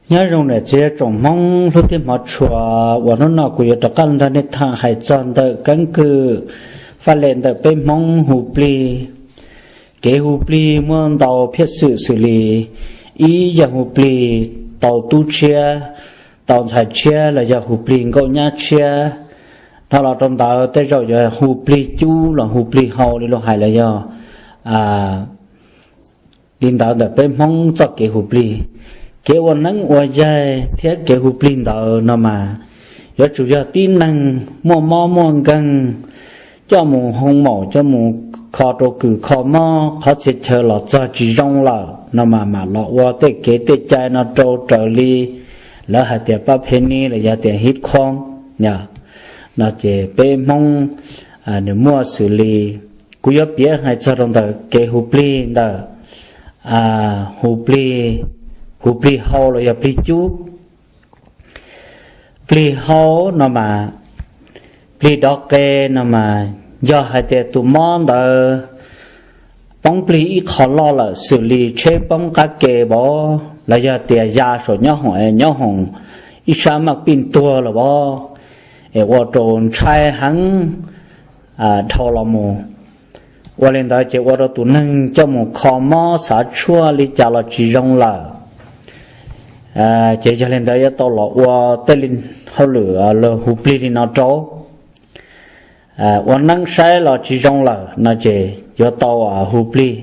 Nyob zoo niam txiv tsoom Hmoob hlub thiab hmov tshua, uas hnub no kuv yuav rov qab nrog nej tham hais txog ntawm keeb kwm faj lem ntawm peb Hmoob hu plig. Kev hu plig muaj ntau phiaj xwm xws li, ib yog hu plig tau tub tshiab, tau ntxhais tshiab los yog hu plig nkauj nyab tshiab. Dhau los rau ntawd tej zaum yog hu plig cub los hu plig hau li luag hais los yog li ntawd ntawm peb Hmoob txoj kev hu plig. Kev ua neeb ua yaig thiab kev hu plig ntawd no mas yuav tsum yog tib neeg muaj mob muaj nkeeg, coj mus hoo maum, coj mus kho rau kws kho mob qhov txhia chaw los txog tsis zoo lawm no mas mam los ua tej kev tej cai no rau raws li lawv hais tias pab phe ni los yog tias hib khoom no ces peb Hmoob nws muaj xws li, kuv yuav piav hais txog rau ntawm kev hu plig ntawm hu plig, hu plig hau los yog plig cub. Plig hau no mas, plig dov qe no mas, yog hais tias tus mob ntawd poob plig ib qho loj lawm xws li tsheb poob qab ke vov los yog tias ya saum nyob hoom, nyob hoom ib sab maj pij tuag lawm vov, es ua rau ntshai heev dhau los mus. Ua li ntawd ces ua rau tus neeg coj mus kho mob xav tshuaj li cas los tsis zoo lawm. Ces yog li ntawd yuav tau los ua tej hauj lwm los hu plig li no rau, ua neeb saib los tsis zoo lawm no ces yuav tau hu plig.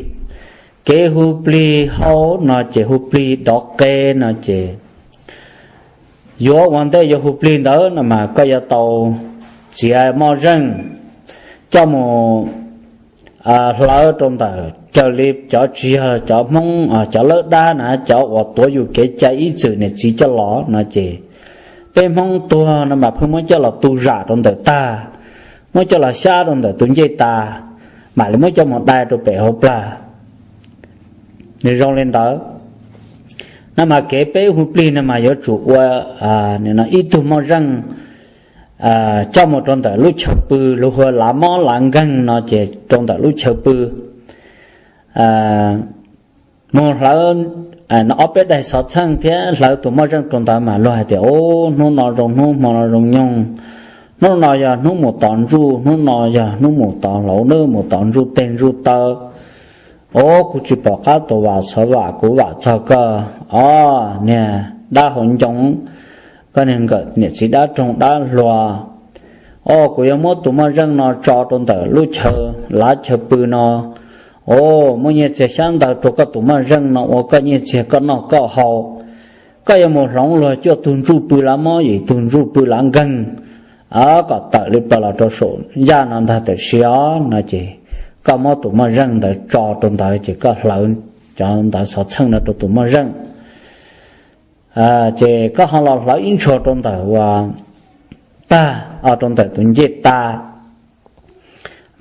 Kev hu plig hau no ces hu plig dov qe no ces yuav ua ntej yuav hu plig ntawd no mas koj yuav tau txiav moj zeej coj mus hlawv rau ntawm raws li cov tsis yog cov Hmoob, cov lawb dab na, cov uas tuav yus kev cai ib txwm niam txiv coj los no ces peb Hmoob tuag no mas pheej muab coj los tu zam rau ntawm tag, muab coj los xyab rau ntawm tus ncej tas, mam li muab coj mus dai rau pem hauv plag. Nws zoo li ntawd no mas kev peb hu plig no mas yuav tsum ua ib tug moj zeej coj mus rau ntawm lub chaw pw, lub hua lav mob lav nkeeg no ces rau ntawm lub chaw pw mus hlawv ob peb daim xov txheej thiab hlawv tus moj zeej rau ntawd mas luag hais tias, Ub, hnub no zoo hnub, hmo no zoo nyoog, hnub no yog hnub mus tov ntsuj, hnub no yog hnub mus tov hlau, hnub mus tov ntsuj teg ntsuj taw. Ub, kuv tsis pom qab tus vam xov vam kuv vam txog koj, o, niag dab hauv ncoo, koj niag nkawm niam txiv dab roog dab hluas. O, kuv yuav muab tus moj zeej no tso rau ntawm lub chaw lav chaw pw no. O, muab nyiaj txiag xyab ntawv rau koj tus moj zeej no ua koj nyiaj txiag koj noj koj haus. Koj yuav mus hloov luag cuaj tug ntsuj pw lav mob, yim tug ntsuj pw lav nkeeg, kom tawm li plaws los rau saum yaj no ntag tam sim os no ces koj muab tus moj zeej ntawd tso rau ntawd ces koj hlawv cov ntawv xov txheej no rau tus moj zeej. Ces koj ho los hlawv ib ntshua rau ntawm uas tag, rau ntawm tus ncej tas,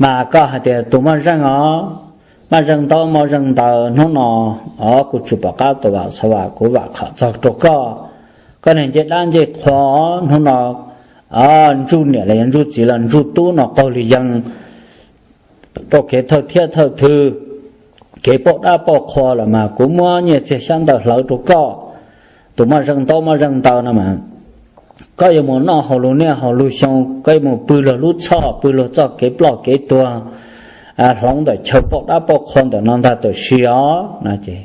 mas koj hais tias, Tus moj zeej os, moj zeej ntaub moj zeej ntawv, hnub no, o, kuv tsis pom qab tus vam xov vam kuv vam khom txog rau koj. Koj niag ncej dab ncej qhua, hnub no ntsuj niam los yog ntsuj txiv los ntsuj tub no qaug li yees rau kev thawj thiab thawj thw, kev pauj dab pauj qhua lawm mas kuv muab nyiaj txiag xyab ntawv hlawv rau koj. Tus moj zeej ntaub moj zeej ntawv no mas koj yuav mus noj haus lug niaj haus lug xyoo, koj yuav mus pw luag lub txhoj, pw luag txoj kev ploj kev tuag, hloov ntawm chaw pauj dab pauj qhua ntawm no ntag tam sim os no ces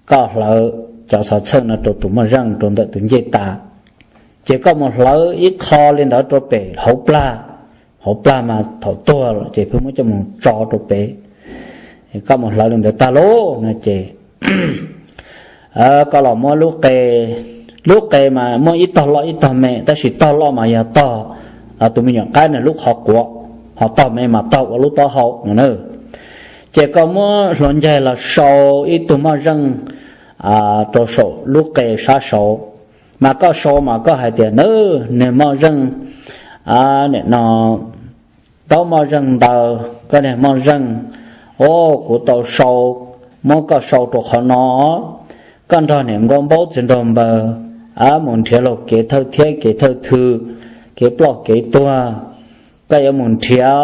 koj hlawv cov xov txheej no rau tus moj zeej rau ntawm tus ncej tas. Ces koj mus hlawv ib qho li ntawd rau pem hauv plag, hauv plag mas thaum tuag lawm ces pheej muab coj mus tso rau pem. Koj mus hlawv li ntawd tag lauj no ces koj los muab lub qe, lub qe mas muaj ib tog loj ib tog me, tab sis tog loj mas yog tog tus me nyuam qaib nws lub qhov quav, ho tog me mas tog ua lub taub hau no. Ces koj muab hluav ncaig los sau ib tug moj zeej rau saum lub qe sab saud, mas koj sau mas koj hais tias, Nws niag moj zeej, nim no ntaub moj zeej ntawv, koj niag moj zeej, o, kuv tau sau, muab koj sau rau qhov no, koj nrog niam nkauj npaub txiv nraug npawg mus nrhiav laug kev thawj thiab kev thawj thw, kev ploj kev tuag, koj yuav mus nrhiav,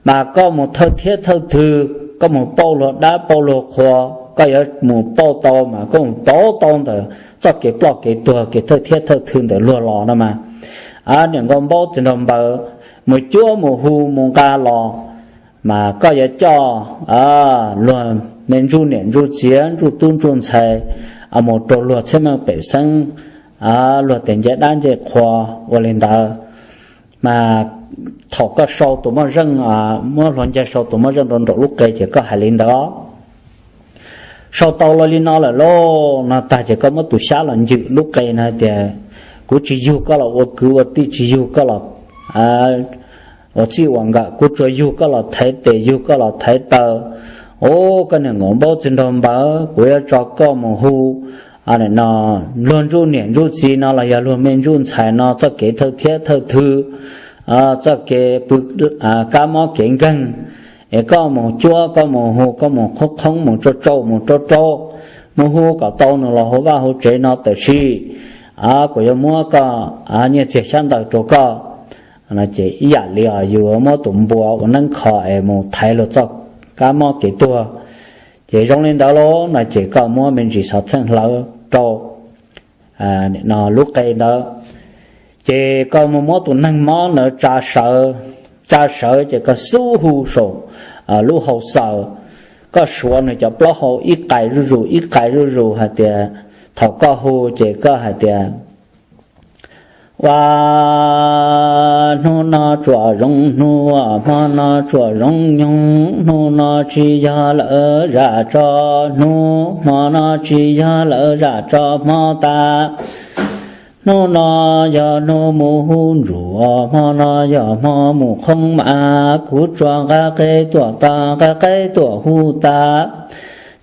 mas koj mus thawj thiab thawj thw, koj mus pauj luag dab pauj luag qhua, Koj yuav mus pauj tau mas koj mus pauj tau ntawm txoj kev ploj kev tuag, kev thawj thiab thawj thw ntawm luag los no mas, niam nkauj npaub txiv nraug npaws mus cuab mus hu mus nqa los, mas koj yuav coj luag me ntsuj niam ntsuj txiv ntsuj tub ntsuj ntxhais mus rau luag txhiaj meej pem xeeb, luag tes nce dab nce qhua ua li ntawd. Mas thaum koj sau tus moj zeej, muab hlua ncaig sau tus moj zeej rau nraum lub qe ces koj hais li ntawd. Sau tau los li no lawm lauj no tag ces koj muab tus xyab los ncwm lub qe no tias, kuv tsis yug koj los ua kwv ua tij, tsis yug koj los ua txij ua nkawm, kuv tsuas yug koj los thaiv tes, yug koj los thaiv taw. Os, koj niam nkauj npaub txiv nraug npaws, kuv yuav tso koj mus hu no luag ntsuj niam ntsuj txiv no los yog luag me ntsuj ntxhais no txoj kev thawj thiab thawj thw, txoj kev pw kab mob kev nkeeg, es koj mus cuab, koj mus hu, koj mus qhoob qhoob, mus tsau tsau, mus rau rau, mus hu kom tau nws los hauv vaj hauv tsev no, tab sis kuv yuav muab koj nyiaj txiag xyab ntawv rau koj. Ces ib yam li yus muab tus npua ua neeb kho es mus thaiv luag txoj kab mob kev tuag, ces zoo li ntawd lauj no ces koj muab me ntsis xov txheej hlawv rau lub qe ntawd. Ces koj mus muab tus neeg mob ntawd tsa sawv, tsa sawv ces koj xub hu saum lub hau xaws, koj suav nws cov plaub hau ib qais zuj zus ib qais zuj zus hais tias, thaum koj hu ces koj hais tias, ua, hnub no tsuas zoo hnub, hmo no tsuas zoo nyoog, hnub no tsis yog lawm zam tso hnub, hmo no tsis yog lawm zam tso hmo tas. Hnub no yog hnub mus hu ntsuag, hmo no yog hmo mus qhoob mas, kuv tsuas nqa qe tuam tas, nqa qe tuam hu tas.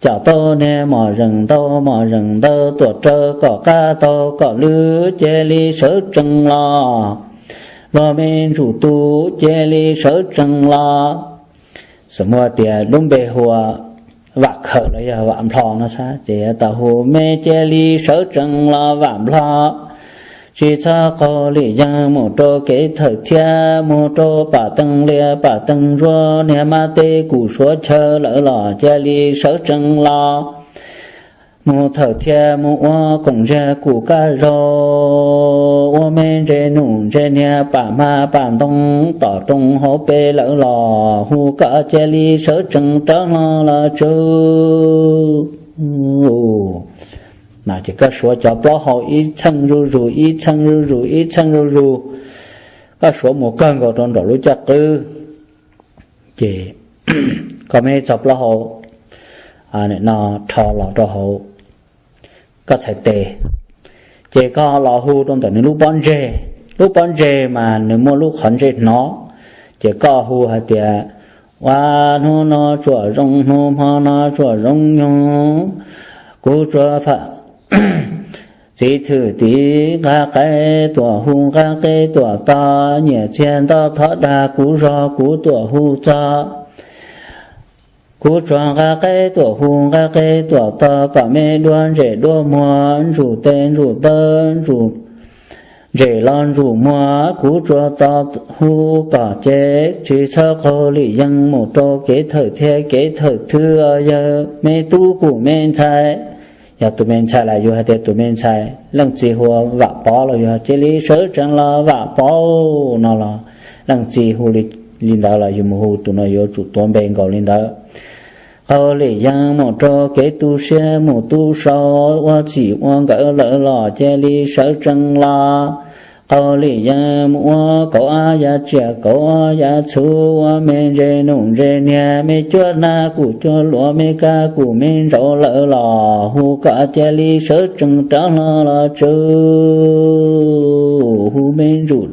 Cov tau niag mos zeem ntau mos zeem ntawd tuam raws kom qab taug kom lwj, cia li sawv tsees los. Luag me ntsuj tus cia li sawv tsees los. Xws li tias lub npe hu ua Vam Khawm los yog Vam Nplho no xav ces yuav tau hu, me cia li sawv tsees los Vam Nplho. Tsis txhob qaug lim yees mus rau kev thawm thiab mus rau pam teej liaj pam teej ntsuab, niag mab teb kuj suav chaw lawm los cia li sawv tsees los. Mus thawm thiab mus ua koom ziag kuj kaj zaug, ua me ntse num ntse niag pam hma pam ntoo tom roob hauv pes lawm los hu kom cia li sawv tsees rov hlo los tsuj. Ces koj suav cov plaub hau ib txheej zuj zus ib txheej zuj zus ib txheej zuj zus, koj suav mus kawg nkaus rau nraum lub caj qwb. Ces koj muab txoj plaub hau no rho los rau hauv koj txhais tes, ces koj los hu rau ntawm nws lub pob ntseg. Lub pob ntseg mas nws muaj lub qhov ntsej hnov, ces koj hu hais tias, ua, hnub no tsuas zoo hnub, hmo no tsuas zoo nyoog, kuv tsuas txiv thwm tiv nqa qe tuam hu nqa qe tuam tog, nyiam txiag nto thov dag kuv zog kuv tuam hu txog. Kuv tsuas nqa qe tuam hu nqa qe tuam tog kom me dua ntsej dua muag, ntsuj tes ntsuj taw, ntsuj ntsej los ntsuj muag, kuv tsuas tau hu kom ces tsis txhob qaug lim yees mus rau kev thawm thiab kev thawm thwj. Yog me tub kuj me ntxhais, yog tus me ntxhais los yus hais tias tus me ntxhais, leej txiv hu ua Vam Pov los yus cia li sawv tsees los Vam Pov no los, leej txiv hu li ntawd los yus mus hu tus no yuav tsum tuav npe nkaus li ntawd. Qaug lim yees mus rau kev tu siab mus tu sau, ua txij ua nkawm lawm los cia li sawv tsees los. Qaug lim yees mus ua kauv ab yav tsiaj kauv ab yav txhu, ua me ntse num ntse niag, me cuab nag kuj cuab luav, me kab kuj me ntsaum lawm los hu kom cia li sawv tsees rov hlo los tsuj. Hu me ntsuj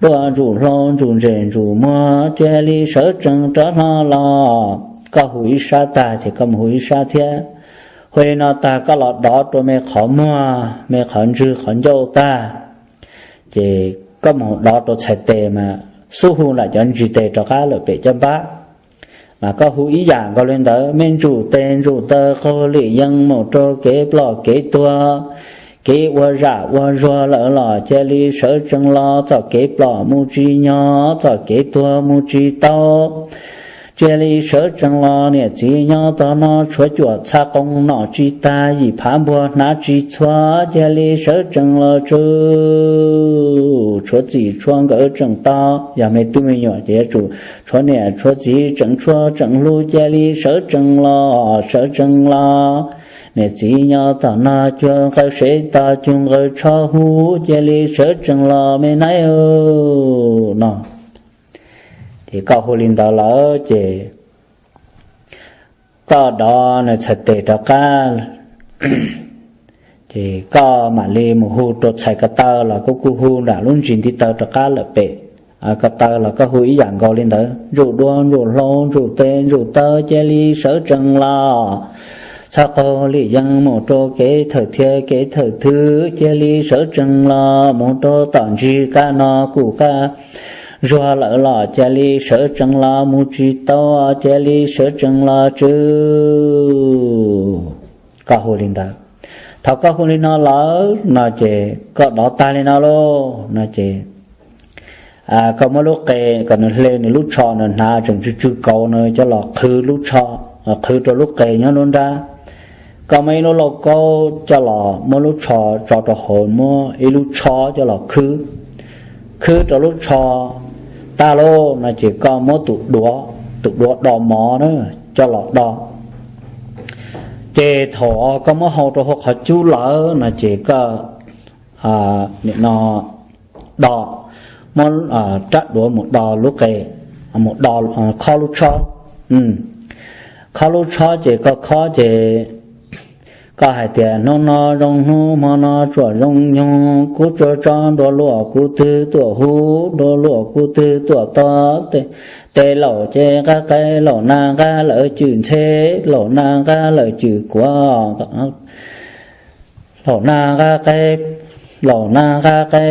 dua ntsuj hlau ntsuj ntsej ntsuj muag cia li sawv tsees rov hlo los. Koj hu ib sab tag ces koj mus hu ib sab thiab. Hu li no tag koj los dov rau me qhov muag me qhov ntswg qhov ncauj tag, ces koj mus dov rau txhais tes mas xub hu lam cov ntsis tes rov qab lawm pem caj npab. Mas koj hu ib yam nkaus li ntawd, me ntsuj tes ntsuj taw qaug lim yees mus rau kev ploj kev tuag, kev ua zam ua zuag lawm los cia li sawv tsees los, txoj kev ploj mus tsis nyog, txoj kev tuag mus tsis tau. Cia li sawv tsees los, niam txiv nyob tog no tshuav cuam txha qoo nom tsis tag, yim phav npuag hnav tsis txhua, cia li sawv tsees los tso. Tshuav txim tshuav nkawm tseem tau, yog me tub me nyuam ces yuav tsum tshuav niam tshuav txiv tseem tshuav tseem hlub, cia li sawv tsees los, sawv tsees los. Niam txiv nyob tog no cuag nqawj sev tog cuag nqawj tsho hu, cia li sawv tsees los me nab no. Ces koj hu li ntawd lawm ces koj dov nws txhais tes rov qab, ces koj mam li mus hu rau txhais ko taw los koj kuj hu nram lub ntsis ntiv taw rov qab lawm pem. Ko taw los koj hu ib yam nkaus li ntawd, ntsuj duab ntsuj hlaub ntsuj teb ntsuj taw, cia li sawv tsees los. Txhaj qaug lim yeeb mus rau kev thawm thiab kev thawm thwv, cia li sawv tsees los. Mus rau tom ntsis kab no kuj kab zuag lawm los, cia li sawv tsees los. Mus tsis tau, cia li sawv tsees los tso. Koj hu li ntawd. Thaum koj hu li no lawm no ces koj dov tag li no lauj no ces koj muab lub qe kom nws hle nws lub tsho nws hnav tseem tsw tsw kauv no coj los qhwv lub tsho, qhwv rau lub qe nyob lub nrab. Koj muab ib lub lauj kaub coj los muab lub tsho tso rau hauv, muab ib lub tsho coj los khwb, khwb rau lub tsho tag lauj no ces koj muab tus duav, tus duav do mov na, coj los do. Ces thaum koj muab hau rau hauv qhov cub lawm no ces koj nim no do, muab rab duav mus do lub qe, mus do, khob lub tsho, khob lub tsho ces koj khob ces koj hais tias hnub no zoo hnub, hmo no tsuam zoo nyoog, kuv tsuas tso nrua luam kuv twg tuaj hu, nrua luam kuv twg tuaj to, tej laus ces nqa qe, laus na nqa lawv cwm ntxhe, laus na nqa lawv cwm kuav, laus na nqa qe, laus na nqa qe,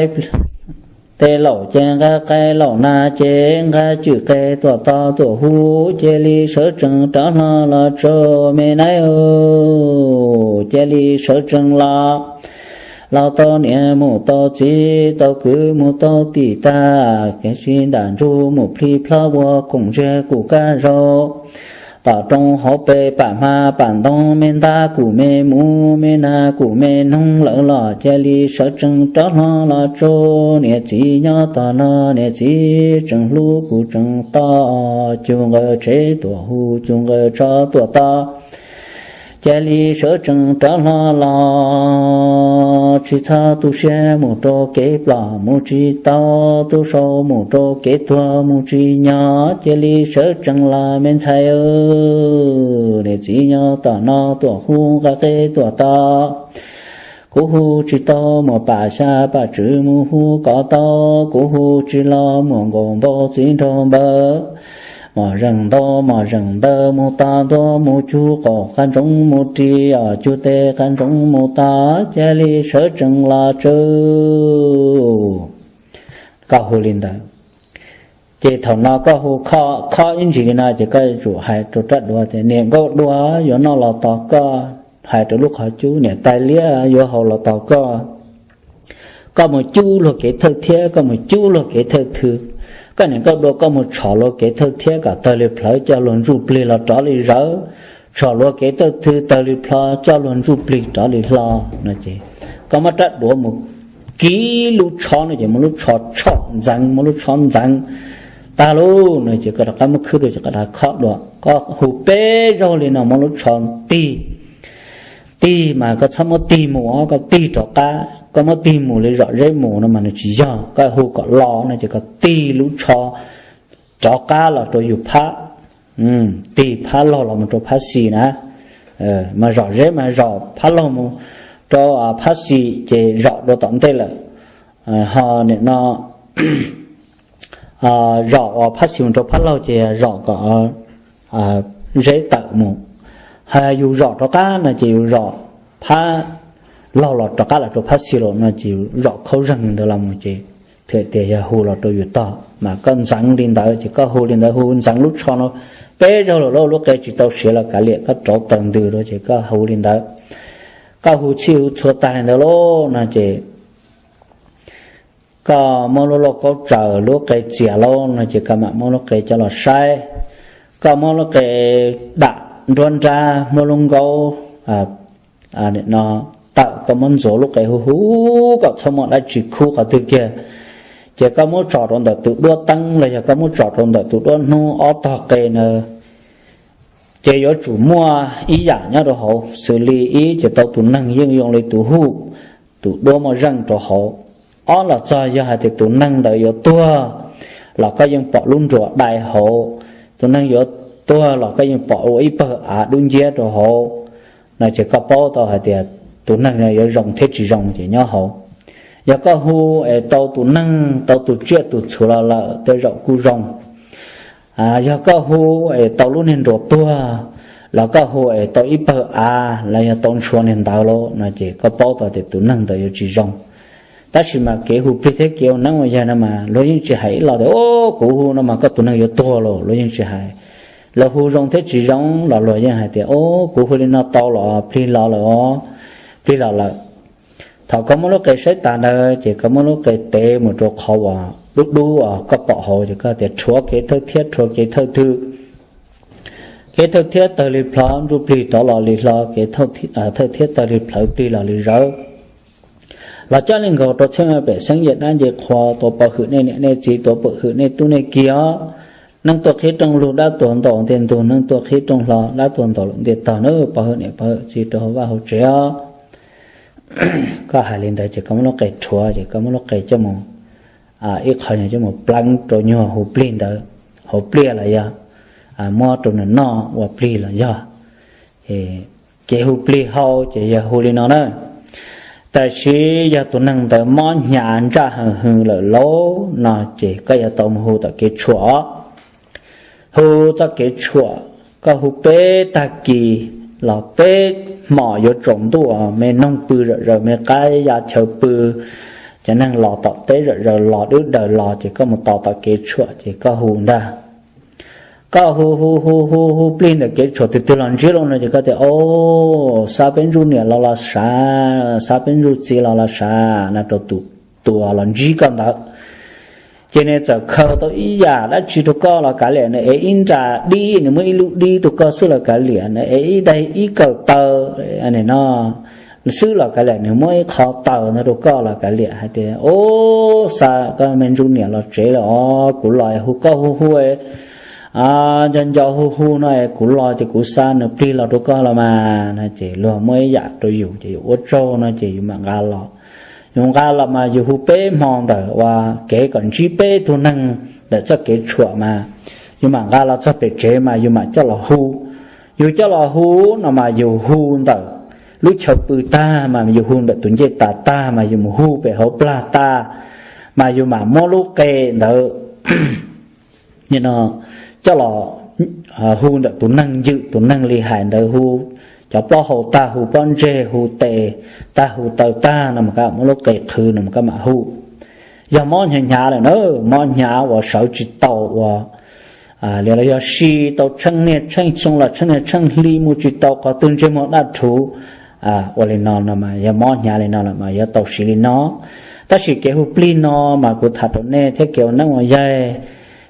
tej laus ces nqa qe, laus na ces nqa cwm qe tuaj to tuaj hu, cia li sawv tsees rov hlo los tso me nab. Cia li sawv tsees los, los tau niam mus tau txiv, tau kwv mus tau tij tag, kev sib ntam ntsug mus plhis plhob ua koom ntsiag kuj kab zaug. Tom roob hauv pes pam hma pam ntoo, me ntab kuj me mus, me nas kuj me noog lawm los cia li sawv tsees rov hlo los tso. Niam txiv nyob tog no niam txiv tseem hlub kuv tseem to, cug nqawd tsev tuaj hu cug nqawd tsho tuaj to, cia li sawv tsees rov hlo los. Tsis txhob tu siab mus rau kev plom mus tsis tau, tu sau mus rau kev tuag mus tsis nyo, cia li sawv tsees los me ntxhais. Niam txiv nyob tom no tuaj hu nqa qe tuaj to, kuv hu tsis tau, muaj pam xya pam tswv mus hu kom tau, kuv hu tsis los muaj nkaus npau txiv nraug npaws. Mos zeem ntau mos zeem ntawv mus tas ntua mus cug qaum qab ntsoov mus ris, os cug tes qab ntsoov mus tas, cia li sawv tsees los tso. Koj hu li ntawd, ces thaum no koj hu khob ib ntsis li no ces koj yuav tsum hais rau rab duav tias niam nkauj duav yuav noj los tos koj, hais rau lub qhov cub niam tais liab yuav haus los tos koj. Koj mus cub luag kev thawj thiab koj mus cub luag kev thawj thwv, koj niam nkauj duav koj mus tshom luag kev thawj thiab kom tawg li plhawv coj luag ntsuj plig los rov li zawv, tshom luag kev thawj thwv tawg li plho coj luag ntsuj plig rov li hlo no ces koj muab rab duav mus kiv lub tsho no ces muab lub tsho tshom ntxeev, muab lub tsho ntxeev tag lauj no ces koj rov qab muab khwb rau ces koj rov khob dua, koj hu peb zaug li no muab lub tsho tig. Tig mas koj txhob muab tig mus os, koj tig rov qab, koj muab tig mus li zom zeb mus no mas nws tsis yog, koj hu kom los no ces koj tig lub tsho rov qab los rau yus phab, tig phab laug los mus rau phab xis na, mas zom zeb mas zom phab laug mus rau phab xis ces zom dua tom ntej lawm, ho nim no zom uas phab xis mus rau phab laug ces zom kom zeb tawm mus. Ho yus zom rov qab no ces yus zom phab laug los rov qab los rau phab xis los no ces yus zom khaub zeeg ntawd los mus ces thiaj tias yog hu los rau yus tog. Mas koj ntxeev li ntawd ces koj hu li ntawd, hu ntxeev lub tsho no peb zaug lawm lauj, lub qe tsis tau siav los kav liam, koj rauv taws ntws rau ces koj hu li ntawd. Koj hu txhij hu txhua tag li ntawd lauj no ces koj muab lub lauj kaub tsaws lub qe txias lauj no ces koj mam muab lub qe coj los saib. Koj muab lub qe dam nruab nrab, muab lub nkaub no tawm, koj muab ntxuav lub qe huv huv, koj txhob muaj dab tsi khub qhov twg kiag. Ces koj muab tso rau ntawm tus duab teeb los yog koj muab tso rau ntawm tus duab hnub ob tog qe na, ces yuav tsum muaj ib yam nyob rau hauv, xws li ib ces tau tus neeg yeej zoo li tus huj, tus duab muaj zeej rau hauv. Ob los txog yog hais tias tus neeg ntawd yuav tuag los koj yeej pom lub nruas dai hauv, tus neeg yuav tuag los koj yeej pom ua ib pawg av dub nciab rau hauv, no ces koj paub tau hais tias tus neeg no yuav zoo thiab tsis zoo ces nyob hauv. Yog koj hu es tau tus neeg, tau tus tsiaj tus txhu los lawm tej zaum kuj zoo. Yog koj hu es tau lub niag nruas tuag, los koj hu es tau ib pawg av los yog tau ntshua niag ntawd lawm no ces koj paub tau tias tus neeg ntawd yuav tsis zoo. Tab sis mas kev hu plig thiab kev ua neeb ua yaig no mas luag yeej tsis hais ib los tias, o, kuv hu no mas koj tus neeg yuav tuag lawm, luag yeej tsis hais. Lawv hu zoo thiab tsis zoo los luag yeej hais tias, o, kuv hu li no tau los plig los lawm os, plig los lawm. Thaum koj muab lub qe saib tas ntawd ces koj muab lub qe tev mus rau qhov uas dub dub uas koj pom hauv ces koj tias rhuav kev thawj thiab rhuav kev thawj thwm. Kev thawj thiab tawg li plhov ntsuj plig rov los li hlo, kev thawj thiab tawg li plhawv plig los li zawv. Los coj li nkaus rau txheeb pem xeeb yam dab nce qhua, tuav pov hwm nej niam nej txiv, tuav pov hwm nej tub nej kiv os. Neej tuaj qhib rooj lug, dab tuag ntaus ntiaj ntug, neej tuaj qhib rooj hlo, dab tuag ntaus lawm ntiaj tog na, pov hwm niam pov hwm txiv rau hauv vaj hauv tsev os. Koj hais li ntawd ces koj muab lub qe rhuav ces koj muab lub qe coj mus, ib qho coj mus pleev rau nyuag hu plig ntawd, hauv pliaj los yog muab rau nws noj ua plig los yog. Kev hu plig hau ces yog hu li no na. Tab sis yog tus neeg ntawd mob hnyav ntsaj heev hwv lawm lauj no ces koj yuav tau mus hu tom kev tshuam os. Hu txoj kev tshuam, koj hu peb tag kis los peb hmos yuav tsaus ntuj, me noog pw zom zaws, me qab ya chaw pw, cov neeg los tom teb zom zaws los dwb daws los ces koj mus tos tom kev tshuam ces koj hu ntag. Koj hu hu hu hu hu plig ntawm kev tshuam, tus twg los ntsib los no ces koj tias, o, xa peb ntsuj niam los los sav, xa peb ntsuj txiv los los sav no rau tus, tus uas los ntsib koj ntawd. Ces nws txawm khaws tau ib yam dab tsi rau koj los kav liam, nws ev ib nra dib, nws muab ib lub dib rau koj xwb los kav liam, nws ev ib daim ib kawm taw no xwb los kav liam, nws muab ib qho taws ntawd rau koj los kav liam hais tias, o, xa koj me ntsuj niam los tsev lawm os, kuv los hu koj hu hu, nco nco hu hu no es kuv los ces kuv xa nws plig los rau koj los mas no ces luag muab ib yam rau yus ces yus ua tsaug no ces yus mam nqa los. Yus nqa los mas yus hu peb hmo ntawm uas kev kom ntsib peb tug neeg ntawm txoj kev tshuam mas yus mam nqa los txog pem tsev mas yus mam coj los hu. Yus coj los hu no mas yus hu ntawm lub chaw pw tag mas yus hu ntawm tus ncej tas tag mas yus mus hu pem hauv plag tag mas yus mam muab lub qe ntawd coj los hu ntawm tus neeg ncwm, tus neeg li hais ntawd, hu cov plaub hau tag, hu pob ntseg, hu tes tag, hu taw tag no mas koj muab lub qe qhwv no mas koj mam hu. Yog mob hnyav hnyav lawm na, mob hnyav uas sawv tsis tau uas li los yog si tau tsheej niaj tsheej xyoo los tsheej niaj tsheej hli mus tsis tau qhov twg, ntsej muag daj rhuv, ua li no no mas yog mob hnyav li no lawm mas yuav tau siv li no. Tab sis kev hu plig no mas kuv tham rau nej thiab kev ua neeb ua yaig,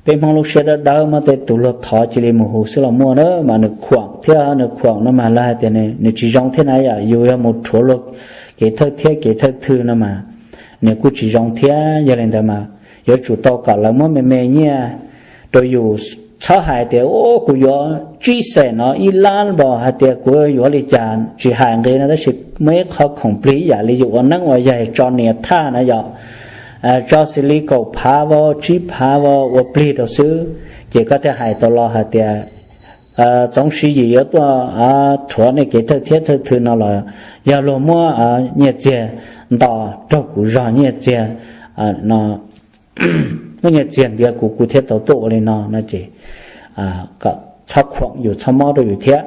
peb Hmoob lub siab dawb dawb muaj tej tus luag thov cia li mus hu xwb los muaj na, mas nws khuam thiab nws khuam no mas lawv hais tias nws tsis zoo thiab na yom, yus yog mus rhuav luag kev thawj thiab kev thawj thwm no mas nws kuj tsis zoo thiab. Yog li ntawd mas yuav tsum tau kom lawv muab me me nyiaj rau yus. Txhob hais tias, u, kuv yuav tsib xees no ib lab los hais tias kuv yuav li cas, tsis hais nqi no tab sis muaj ib qho khoom plig ib yam li yus ua neeb ua yaig tso niam thaj na yom, tso xws li kaum phav vau tsib phav vau ua plig rau xwb, ces koj thiaj hais tau los hais tias txoov siv yim yuav tuaj rhuav nej kev thawj thiab thawj thwm no los yog luag muab nyiaj txiag nto raug kuv zog nyiaj txiag no, muab nyiaj txiag ntiav kuv, kuv thiaj tau tuaj ua li no no ces kom txhob khuam yus, txhob mob rau yus thiab.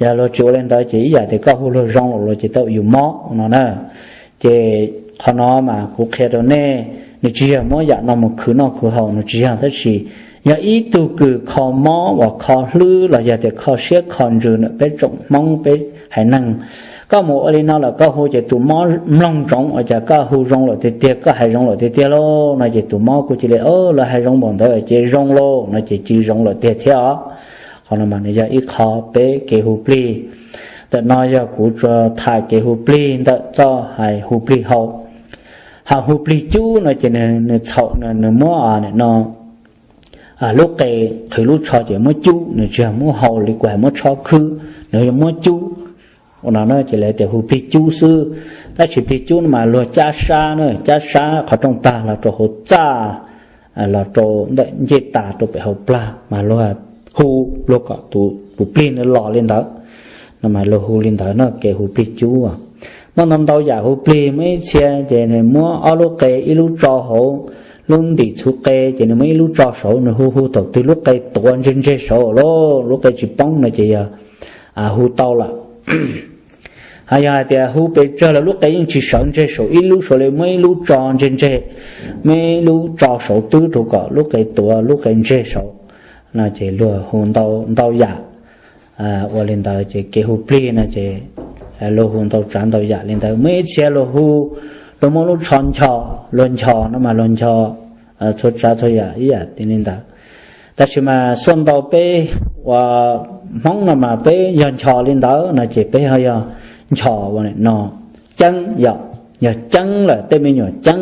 Yog luag tsis ua li ntawd ces ib yam tias koj hu luag zoo los luag ces tau yus mob no na. Ces qhov no mas kuv qhia rau nej, nws tsis yog muab yam no mus khwv noj khwv haus, nws tsis yog, tab sis yog ib tug kws kho mob uas kho hlwb los yog tias kho siab kho ntsws ntawm peb tsoom Hmoob peb haiv neeg. Koj mus ua li no lawm koj hu ces tus mob mloog ntsoov ua cas koj hu zoo lawm tiag tiag, koj hais zoo lawm tiag tiag lauj no ces tus mob kuj cia li, o, lawv hais zoo npaum ntawd ces zoo lauj no ces cia li zoo lawm tiag thiab os. Qhov no mas nws yog ib qho peb kev hu plig. Ntawm no yog kuv tsuas tham kev hu plig ntawm txoj hais hu plig hau. Hais hu plig cub no ces nws txhaum, nws muab no lub qe qhwv lub tsho ces muab cub, nws tsis yog muab hau li kuv hais muab tshob khwb, nws yog muab cub. Ua no ces lawv tias hu plig cub xwb. Tab sis plig cub no mas luag cab sab na, cab sab qhov rooj tag los rau hauv txaj, los rau ntawm ncej tas rau pem hauv plag mas luag hu, luag kom tus plig nws los li ntawd. No mas luag hu li ntawd no kev hu plig cub. Muaj ntau ntau yam hu plig, muaj ib txhia ces nws muab ob lub qe ib lub tso hauv lub ntim txhuv qe ces nws muab ib lub tso saud, nws hu hu thaum twg lub qe tuav ntseg ntseg saud lawm, lub qe tsis poob no ces yog hu tau lawm. Ho yog hais tias hu pes tsawg los lub qe yeej tsis sawv ntseg saum ib lub saud li, muab ib lub tso ntseg ntseg, muab ib lub tso saud twb rau kom lub qe tuav lub qe ntseg saud no ces luag hu ntau ntau yam ua li ntawd ces kev hu plig no ces luag hu ntau tsav ntau yam li ntawd. Muaj ib txhia luag hu, luag muab lub tsho nchos, luag nchos no mas luag nchos txhua tsav txhua yam ib yam li ntawd. Tab sis mas xuaj ntau peb ua Hmoob no mas peb yog nchos li ntawd no ces peb ho yog nchos ua no, ceeb yom, yog ceeb lawm, tej me nyuam ceeb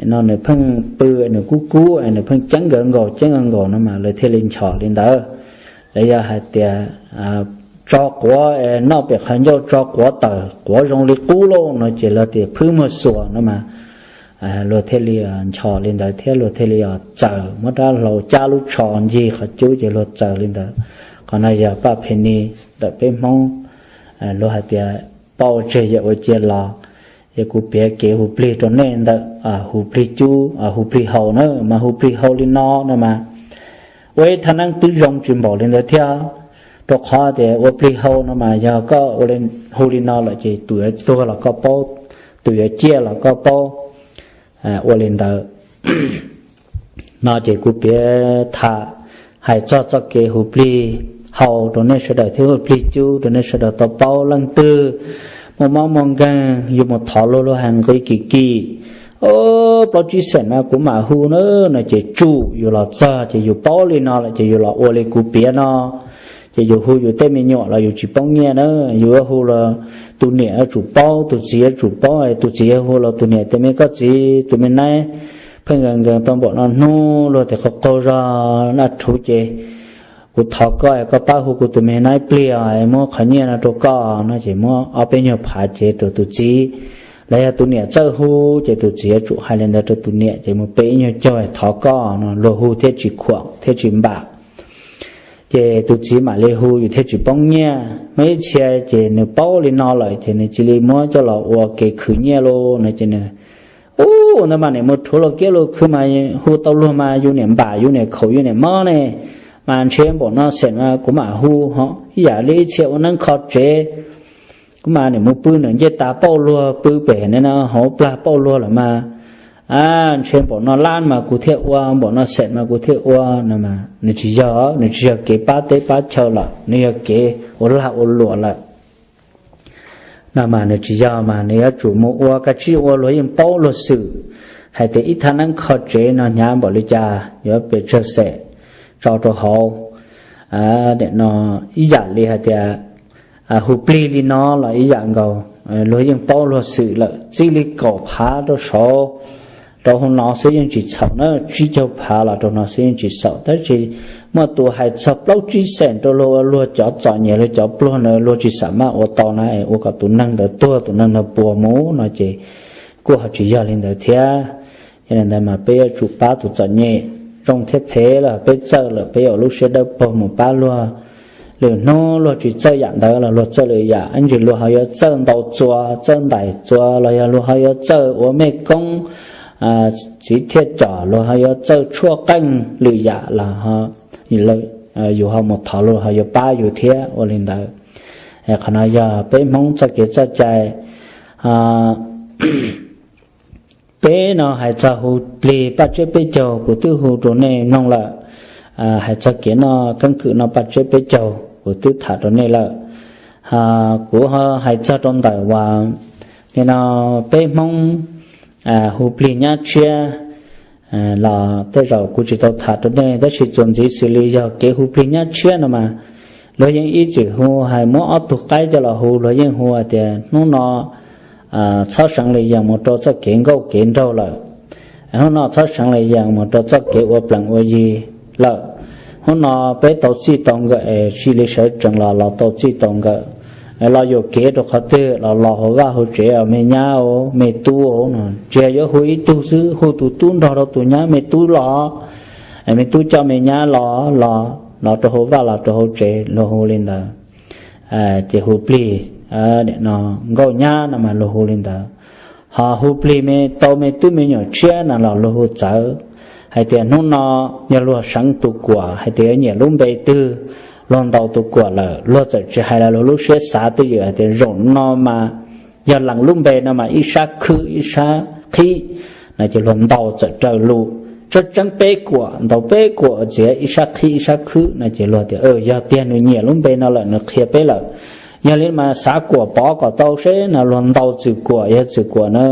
no nws pheej pw, nws kub kub, nws pheej ceeb nkawd nkaus ceeb nkawd nkaus no mas lawv thiaj li nchos li ntawd. Lawv yog hais tias tso quav noj pem qhov ncauj, tso quav tawm quav zoo li qub lauj no ces luag tias phwb muag xuas no mas luag thiaj li nchos li ntawd thiab luag thiaj li txaws, muab rab hlau cab lub tsho ncig qhov cub ces luag txaws li ntawd. Qhov no yog paj phe ni ntawm peb Hmoob, luag hais tias pauj tseg yawm ua cia los. Ces kuv piav kev hu plig rau nej ntawm hu plig cub, hu plig hau na, mas hu plig hau li no no mas ua ib thaj neeb twb zoo tsis npaum li ntawd thiab, rau qhov tias ua plig hau no mas yog koj ua hu li no lawm ces tus yuav tuag los koj paub, tus yuav ciaj los koj paub. Ua li ntawd no ces kuv piav tham hais txog txoj kev hu plig hau rau nej sawv daws thiab hu plig cub rau nej sawv daws tau paub. Leej twg muaj mob muaj nkeeg yus mus thov luag, luag hais nqi kim kim, o, plaub tsib xeem mas kuv mam hu na no ces tsum yus los txog ces yus paub li no lawm ces yus los ua li kuv piav no. Ces yus hu yus tej me nyuam los yus tsis poob nyiaj na, yus yuav hu los tus niam yuav tsum paub, tus txiv yuav tsum paub, tus txiv yuav hu los tus niam tias me koj txiv, tus me naib pheej nkees nkees tau npaum no hnub, luag tias qaug qaug zog naj rhuv ces kuv thov koj, koj pab hu kuv tus me naib plig os, muab qhov nyiaj no rau koj no ces muab ob peb nyuag phav cev rau tus txiv. Los yog tus niam txawj hu ces tus txiv yuav tsum hais li ntawd rau tus niam ces mus pe ib nyuag caug thov koj no, luag hu thiaj tsis khuam thiaj tsis npam. Ces tus txiv mam li hu yus thiaj tsis poob nyiaj. Muaj ib txhia ces nws paub li no lawm ces nws cia li muab coj los ua kev khwv nyiaj lauj no ces nws, u, ntawd mas niam mus rhuav luag kiab luag khw mas hu tau luag mas yus niam npam yus niam khaum yus niam mob ne, mas ntshe npaum no xeem mas kuv mam hu ho ib yam li ib txhia ua neeb kho tsev, kuv mas niam mus pw nws ncej tas pauj luag, pw pem no hauv plag pauj luag lawm mas, a, ntshe npaum no lab mas kuv thiaj ua, npaum no xeem mas kuv thiaj ua no mas nws tsis yog, nws tsis yog kev pab teb pab chaw lawm, nws yog kev ua lag ua luam lawm. No mas nws tsis yog mas nws yuav tsum mus ua kaj tsij ua luag yeej paub luag xwm hais tias ib thaj neeb kho tsev no hnyav npaum li cas yuav pes tsawg xeem tso rau hauv. No ib yam li hais tias hu plig li no los ib yam nkaus, luag yeej paub luag xwm lawm, txij li kaum phav rau saud rau hauv no xwb yeej tsis txhaum na, tsib caug phav los rau no xwb yeej tsis txhaum. Tab sis muaj tus hais txog plaub tsib xeem rau luag ua luag cov txom nyem, luag cov pluag na, luag tsis xam maj ua tau na, ua kom tus neeg ntawd tuag, tus neeg no puas mus no ces kuj ho tsis yog li ntawd thiab. Yog li ntawd mas peb yuav tsum pab tus txom nyem. Zoo thiab phem los peb txawj lawm peb yuav ua lub siab dawb paug mus pab luag. Lwm hnub luag tsis txawj yam ntawd los luag txawj lwm yam, ib ntsis luag ho yuav txawj ntaus txuas, txawj ntaim txuas, los yog luag ho yuav txawj ua mej koob, txiv thiaj com, luag ho yuav txawj tshuaj qeej lwm yam los yus ho mus thov luag ho yuav pab yus thiab. Ua li ntawd, qhov no yog peb Hmoob txoj kev txoj cai. Peb no hais txog hu plig paj tsiab peb caug kuv twb hu rau nej mloog lawm. Hais txog kev noj keeb kwm noj paj tsiab peb caug kuv twb tham rau nej lawm. Kuv hais txog rau ntawm uas nim no peb Hmoob hu plig nyab tshiab, los tej zaum kuv tsis tau tham rau nej, tab sis txuas ntxiv xws li yog kev hu plig nyab tshiab no mas luag yeej ib txwm hu hais muab ob tug qaib coj los hu, luag yeej hu hais tias hnub no txhob seev li yees mus rau txoj kev nkauj kev nraug lawm, hnub no txhob seev li yees mus rau txoj kev ua plees ua yi lawm, hnub no peb tau txij tau nkawm, sim li sawv tsees los los tau txij tau nkawm, los yuam kev rau qhov twg los los hauv vaj hauv tsev, me nyab me tub no, tsis yog yuav hu ib tug xwb, hu tus tub nrog rau tus nyab, me tub los, me tub coj me nyab los, los los rau hauv vaj los rau hauv tsev, luag hu li ntawd. Ces hu plig nkauj nyab no mas luag hu li ntawd. Ho hu plig me tau me tub me nyuam tshiab no los luag hu txawv hais tias hnub no yog luag seev tus kuam hais tias nyiam lub npe twg, luag ntaus tus kuam lawm, luag txawm tsis hais los luag lub siab xav twj ywm hais tias zaum no mas yog lees lub npe no mas ib sab khwb ib sab qhib no ces luag ntaus txawm raws lus, tseeb tseeb peb kuam, ntaus peb kuam txiav ib sab qhib ib sab khwb no ces luag tias yog tiag nws nyiam lub npe no lawm nws qhia peb lawm. Yog li mas xav kuam pov kom tau seb no, luag ntaus txwm kuam, yog txwm kuam na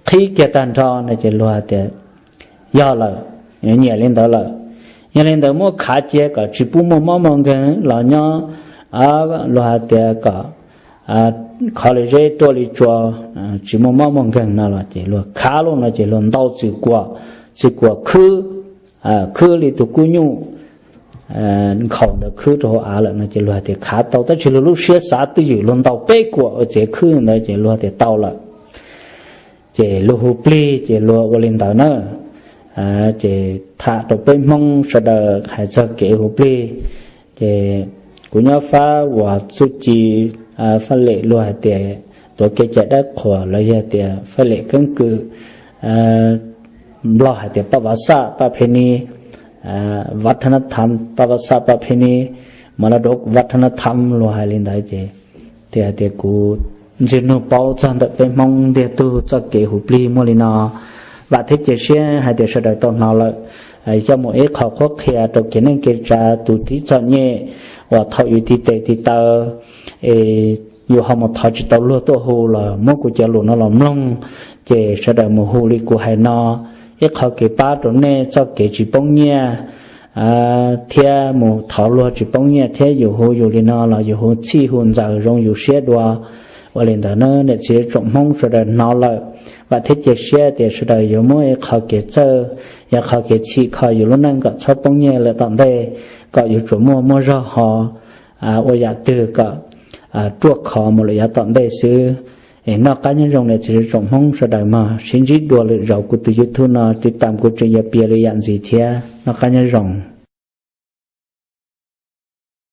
qhib kiag tag nrho no ces luag tias yog lawm, nyiam li ntawd lawm. Yog li ntawd muab khav cia kom tsis pub muaj mob muaj nkeeg los nyob, luag hais tias kom khov li zeb ruaj li tsua, tsis muaj mob muaj nkeeg no los ces luag khav lawm no ces luag ntaus txwm kuam, txwm kuam khwb, khwb li tus kub nyuj nkhaus ntawd khwb rau hauv av lawm no ces luag tias khav tau, tab sis luag lub siab xav twj ywm luag ntaus peb kuam ua txiav khwb ntawd ces luag tias tau lawm. Ces luag hu plig ces luag ua li ntawd na. Ces tham rau peb Hmoob sawv daws hais txog kev hu plig, ces kuv nyob fab uas txuj ci faj lem luag hais tias tuav kev cai dawb qhuas los yog tias faj lem keeb kwm Nplog hais tias paj vav xaj paj phe ni, vav thab nab tham paj vav xaj paj phe ni, mas los rau vav thab nab tham luag hais li ntawd ces, tias hais tias kuv ntxwg nug paub txog ntawm peb Hmoob ntiag tug txoj kev hu plig muaj li no. Vam thiab cia siab hais tias sawv daws tau hnov lawm, coj mus ib qho qhuab qhia rau kev neej kev tsav tus tib txom nyem uas thaum yus tiv tes tiv taw es yus ho mus thov tsis tau luag tuaj hu los muab kuv cov lus no los mloog, ces sawv daws mus hu li kuv hais no, ib qho kev pab rau nej txoj kev tsis poob nyiaj thiab mus thov luag tsis poob nyiaj thiab yus hu yus li no los yus hu txhij hu ntxaws zoo yus siab dua. Ua li ntawd na niam txiv tsoom Hmoob sawv daws hnov lawm, vam thiab cia siab tias sawv daws yuav muab ib qho kev txawj, yog qho kev txhim kho yus lub neej kom txhob poob nyiaj lawm tom ntej, kom yuav tsum muaj muaj zog ho ua yam twg kom ruaj khov mus lawm yav tom ntej xwb. Es noj qab nyob zoo niam txiv tsoom Hmoob sawv daws mog, sib ntsib dua lwm zaus kuv tus YouTube no tiv tam kuv tseem yuav piav li yam ntxiv thiab, noj qab nyob zoo.